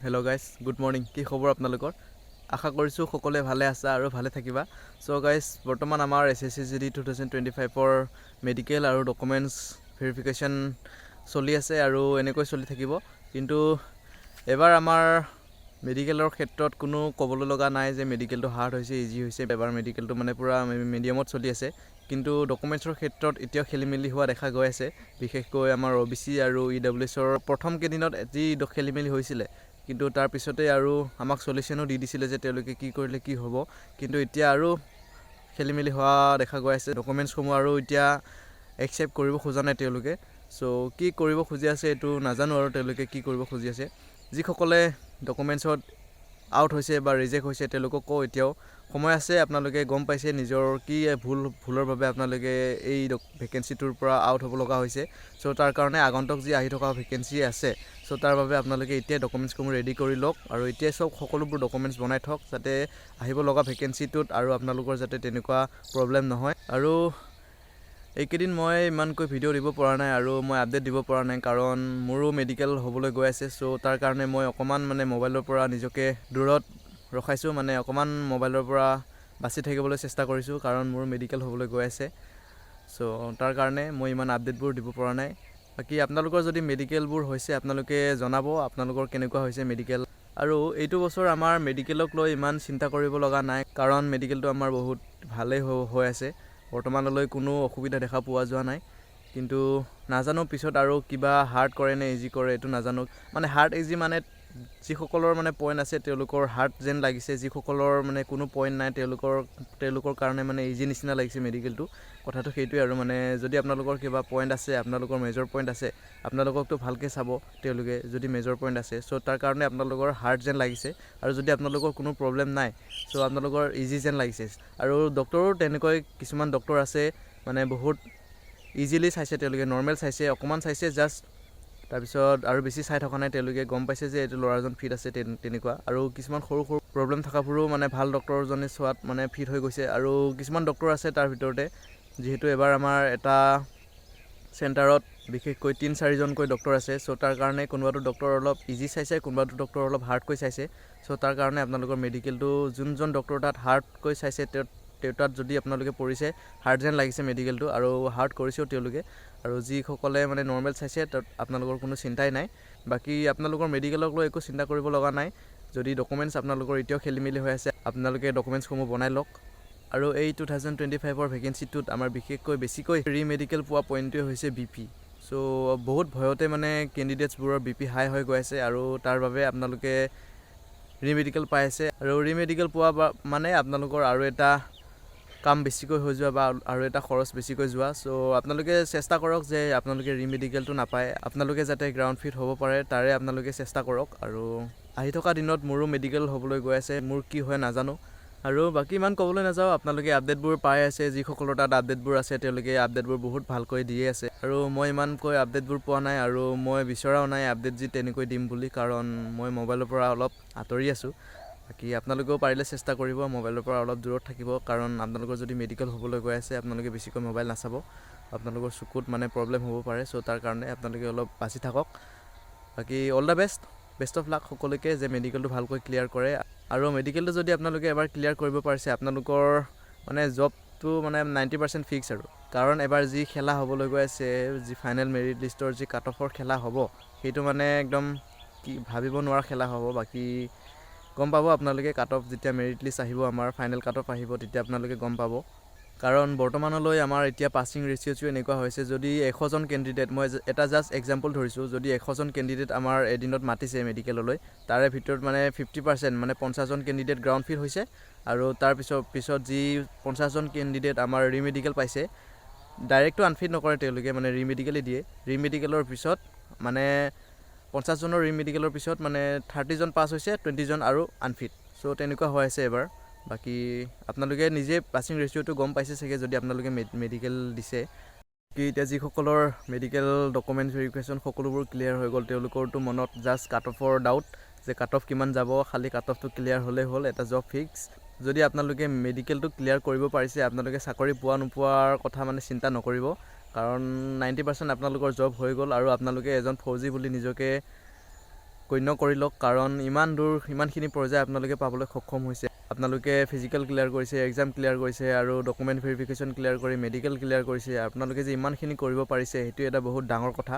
Hello' guys, good morning. কি খবৰ আপোনালোকৰ? আশা কৰিছোঁ সকলোৱে ভালে আছা আৰু ভালে থাকিবা। চ' গাইজ, বৰ্তমান আমাৰ এছএছচি জিডি 2025ৰ মেডিকেল আৰু ডকুমেণ্টছ ভেৰিফিকেশ্যন চলি আছে আৰু এনেকৈ চলি থাকিব। কিন্তু এবাৰ আমাৰ মেডিকেলৰ ক্ষেত্ৰত কোনো ক'বলৈ লগা নাই যে মেডিকেলটো হাৰ্ড হৈছে, ইজি হৈছে। এবাৰ মেডিকেলটো মানে পূৰা মিডিয়ামত চলি আছে। কিন্তু ডকুমেণ্টছৰ ক্ষেত্ৰত এতিয়াও খেলি মেলি হোৱা দেখা গৈ আছে। বিশেষকৈ আমাৰ অ' বি চি আৰু ই ডাব্লিউ এছৰ প্ৰথম কেইদিনত যি খেলি মেলি হৈছিলে, কিন্তু তাৰপিছতে আৰু আমাক চলিউশ্যনো দি দিছিলে যে তেওঁলোকে কি কৰিলে কি হ'ব। কিন্তু এতিয়া আৰু খেলি মেলি হোৱা দেখা গৈ আছে। ডকুমেণ্টছসমূহ আৰু এতিয়া একচেপ্ট কৰিব খোজা নাই তেওঁলোকে। চ' কি কৰিব খুজি আছে এইটো নাজানো আৰু তেওঁলোকে কি কৰিব খুজি আছে। যিসকলে ডকুমেণ্টছত আউট হৈছে বা ৰিজেক্ট হৈছে, তেওঁলোকক কওঁ, এতিয়াও সময় আছে। আপোনালোকে গম পাইছে নিজৰ কি ভুলৰ বাবে আপোনালোকে এই ভেকেঞ্চিটোৰ পৰা আউট হ'ব লগা হৈছে। চ' তাৰ কাৰণে আগন্তুক যি আহি থকা ভেকেঞ্চি আছে, চ' তাৰ বাবে আপোনালোকে এতিয়াই ডকুমেণ্টছসমূহ ৰেডি কৰি লওক আৰু এতিয়াই চব সকলোবোৰ ডকুমেণ্টছ বনাই থওক, যাতে আহিব লগা ভেকেঞ্চিটোত আৰু আপোনালোকৰ যাতে তেনেকুৱা প্ৰব্লেম নহয়। আৰু এইকেইদিন মই ইমানকৈ ভিডিঅ' দিব পৰা নাই আৰু মই আপডেট দিব পৰা নাই, কাৰণ মোৰো মেডিকেল হ'বলৈ গৈ আছে। চ' তাৰ কাৰণে মই অকণমান মানে মোবাইলৰ পৰা নিজকে দূৰত ৰখাইছোঁ, মানে অকণমান মোবাইলৰ পৰা বাচি থাকিবলৈ চেষ্টা কৰিছোঁ, কাৰণ মোৰ মেডিকেল হ'বলৈ গৈ আছে। চ' তাৰ কাৰণে মই ইমান আপডেটবোৰ দিব পৰা নাই। বাকী আপোনালোকৰ যদি মেডিকেলবোৰ হৈছে, আপোনালোকে জনাব আপোনালোকৰ কেনেকুৱা হৈছে মেডিকেল। আৰু এইটো বছৰ আমাৰ মেডিকেলক লৈ ইমান চিন্তা কৰিব লগা নাই, কাৰণ মেডিকেলটো আমাৰ বহুত ভালেই হৈ আছে। বৰ্তমানলৈ কোনো অসুবিধা দেখা পোৱা যোৱা নাই। কিন্তু নাজানো পিছত আৰু কিবা হাৰ্ড কৰে নে ইজি কৰে, এইটো নাজানো। মানে হাৰ্ড ইজি মানে যিসকলৰ মানে পইণ্ট আছে, তেওঁলোকৰ হাৰ্ড যেন লাগিছে। যিসকলৰ মানে কোনো পইণ্ট নাই, তেওঁলোকৰ কাৰণে মানে ইজি নিচিনা লাগিছে মেডিকেলটো। কথাটো সেইটোৱে আৰু। মানে যদি আপোনালোকৰ কিবা পইণ্ট আছে, আপোনালোকৰ মেজৰ পইণ্ট আছে, আপোনালোককতো ভালকৈ চাব তেওঁলোকে যদি মেজৰ পইণ্ট আছে। চ' তাৰ কাৰণে আপোনালোকৰ হাৰ্ড যেন লাগিছে। আৰু যদি আপোনালোকৰ কোনো প্ৰব্লেম নাই, চ' আপোনালোকৰ ইজি যেন লাগিছে। আৰু ডক্টৰো তেনেকৈ কিছুমান ডক্টৰ আছে, মানে বহুত ইজিলি চাইছে তেওঁলোকে, নৰ্মেল চাইছে, অকণমান চাইছে জাষ্ট, তাৰপিছত আৰু বেছি চাই থকা নাই। তেওঁলোকে গম পাইছে যে এইটো ল'ৰাজন ফিট আছে, তেনেকুৱা। আৰু কিছুমান সৰু সৰু প্ৰব্লেম থকাবোৰো মানে ভাল ডক্টৰজনে চোৱাত মানে ফিট হৈ গৈছে। আৰু কিছুমান ডক্টৰ আছে তাৰ ভিতৰতে, যিহেতু এবাৰ আমাৰ এটা চেণ্টাৰত বিশেষকৈ তিনি চাৰিজনকৈ ডক্টৰ আছে, চ' তাৰ কাৰণে কোনোবাটো ডক্টৰ অলপ ইজি চাইছে, কোনোবাটো ডক্টৰ অলপ হাৰ্ডকৈ চাইছে। চ' তাৰ কাৰণে আপোনালোকৰ মেডিকেলটো যোনজন ডক্টৰ তাত হাৰ্ডকৈ চাইছে, তেওঁ তাত যদি আপোনালোকে পৰিছে, হাৰ্ড যেন লাগিছে মেডিকেলটো আৰু হাৰ্ড কৰিছেও তেওঁলোকে। আৰু যিসকলে মানে নৰ্মেল চাইছে, তাত আপোনালোকৰ কোনো চিন্তাই নাই। বাকী আপোনালোকৰ মেডিকেলক লৈ একো চিন্তা কৰিব লগা নাই। যদি ডকুমেণ্টছ আপোনালোকৰ এতিয়াও খেলি মেলি হৈ আছে, আপোনালোকে ডকুমেণ্টছসমূহ বনাই লওক। আৰু এই 2025ৰ ভেকেঞ্চিটোত আমাৰ বিশেষকৈ বেছিকৈ ৰিমেডিকেল পোৱা পইণ্টটোৱে হৈছে বি পি। চ' বহুত ভয়তে মানে কেণ্ডিডেটছবোৰৰ বি পি হাই হৈ গৈ আছে আৰু তাৰ বাবে আপোনালোকে ৰিমেডিকেল পাই আছে। আৰু ৰিমেডিকেল পোৱা বা মানে আপোনালোকৰ আৰু এটা কাম বেছিকৈ হৈ যোৱা বা আৰু এটা খৰচ বেছিকৈ যোৱা। চ' আপোনালোকে চেষ্টা কৰক যে আপোনালোকে ৰিমেডিকেলটো নাপায়, আপোনালোকে যাতে গ্ৰাউণ্ড ফিট হ'ব পাৰে, তাৰে আপোনালোকে চেষ্টা কৰক। আৰু আহি থকা দিনত মোৰো মেডিকেল হ'বলৈ গৈ আছে, মোৰ কি হয় নাজানো। আৰু বাকী ইমান ক'বলৈ নাযাওঁ। আপোনালোকে আপডেটবোৰ পাই আছে। যিসকলৰ তাত আপডেটবোৰ আছে, তেওঁলোকে আপডেটবোৰ বহুত ভালকৈ দিয়ে আছে। আৰু মই ইমানকৈ আপডেটবোৰ পোৱা নাই আৰু মই বিচৰাও নাই আপডেট যি তেনেকৈ দিম বুলি, কাৰণ মই মোবাইলৰ পৰা অলপ আঁতৰি আছোঁ। বাকী আপোনালোকেও পাৰিলে চেষ্টা কৰিব মোবাইলৰ পৰা অলপ দূৰত থাকিব, কাৰণ আপোনালোকৰ যদি মেডিকেল হ'বলৈ গৈ আছে, আপোনালোকে বেছিকৈ মোবাইল নাচাব। আপোনালোকৰ চকুত মানে প্ৰব্লেম হ'ব পাৰে। চ' তাৰ কাৰণে আপোনালোকে অলপ বাচি থাকক। বাকী all the best, best of luck সকলোকে যে মেডিকেলটো ভালকৈ ক্লিয়াৰ কৰে। আৰু মেডিকেলটো যদি আপোনালোকে এবাৰ ক্লিয়াৰ কৰিব পাৰিছে, আপোনালোকৰ মানে জবটো মানে 90% ফিক্স আৰু। কাৰণ এবাৰ যি খেলা হ'বলৈ গৈ আছে, যি ফাইনেল মেৰিট লিষ্টৰ যি কাট অফৰ খেলা হ'ব, সেইটো মানে একদম কি ভাবিব নোৱাৰা খেলা হ'ব। বাকী গম পাব আপোনালোকে কাট অফ যেতিয়া মেৰিট লিষ্ট আহিব, আমাৰ ফাইনেল কাট অফ আহিব, তেতিয়া আপোনালোকে গম পাব। কাৰণ বৰ্তমানলৈ আমাৰ এতিয়া পাছিং ৰেচিঅ'টো এনেকুৱা হৈছে, যদি 100জন কেণ্ডিডেট, মই এটা জাষ্ট এক্সাম্পল ধৰিছোঁ, যদি 100জন কেণ্ডিডেট আমাৰ এদিনত মাতিছে মেডিকেললৈ, তাৰে ভিতৰত মানে 50%, মানে 50জন কেণ্ডিডেট গ্ৰাউণ্ড ফিট হৈছে। আৰু তাৰপিছত যি 50জন কেণ্ডিডেট আমাৰ ৰিমেডিকেল পাইছে, ডাইৰেক্টটো আনফিট নকৰে তেওঁলোকে, মানে ৰিমেডিকেলেই দিয়ে। ৰিমেডিকেলৰ পিছত মানে 50জনৰ ৰিমেডিকেলৰ পিছত মানে 30জন পাছ হৈছে, 20জন আৰু আনফিট। চ' তেনেকুৱা হৈ আছে এবাৰ। বাকী আপোনালোকে নিজে পাছিং ৰেচিঅ'টো গম পাইছে চাগে, যদি আপোনালোকে মেডিকেল দিছে। কি এতিয়া যিসকলৰ মেডিকেল ডকুমেণ্ট ভেৰিফিকেশ্যন সকলোবোৰ ক্লিয়াৰ হৈ গ'ল, তেওঁলোকৰতো মনত জাষ্ট কাট অফৰ ডাউট যে কাট অফ কিমান যাব। খালি কাট অফটো ক্লিয়াৰ হ'লেই হ'ল, এটা জব ফিক্স। যদি আপোনালোকে মেডিকেলটো ক্লিয়াৰ কৰিব পাৰিছে, আপোনালোকে চাকৰি পোৱা নোপোৱাৰ কথা মানে চিন্তা নকৰিব, কাৰণ 90% আপোনালোকৰ জব হৈ গ'ল আৰু আপোনালোকে এজন ফৌজী বুলি নিজকে গণ্য কৰি লওক, কাৰণ ইমান দূৰ, ইমানখিনি পৰ্যায় আপোনালোকে পাবলৈ সক্ষম হৈছে। আপোনালোকে ফিজিকেল ক্লিয়াৰ কৰিছে, এক্সাম ক্লিয়াৰ কৰিছে আৰু ডকুমেণ্ট ভেৰিফিকেশ্যন ক্লিয়াৰ কৰি মেডিকেল ক্লিয়াৰ কৰিছে। আপোনালোকে যে ইমানখিনি কৰিব পাৰিছে, সেইটো এটা বহুত ডাঙৰ কথা।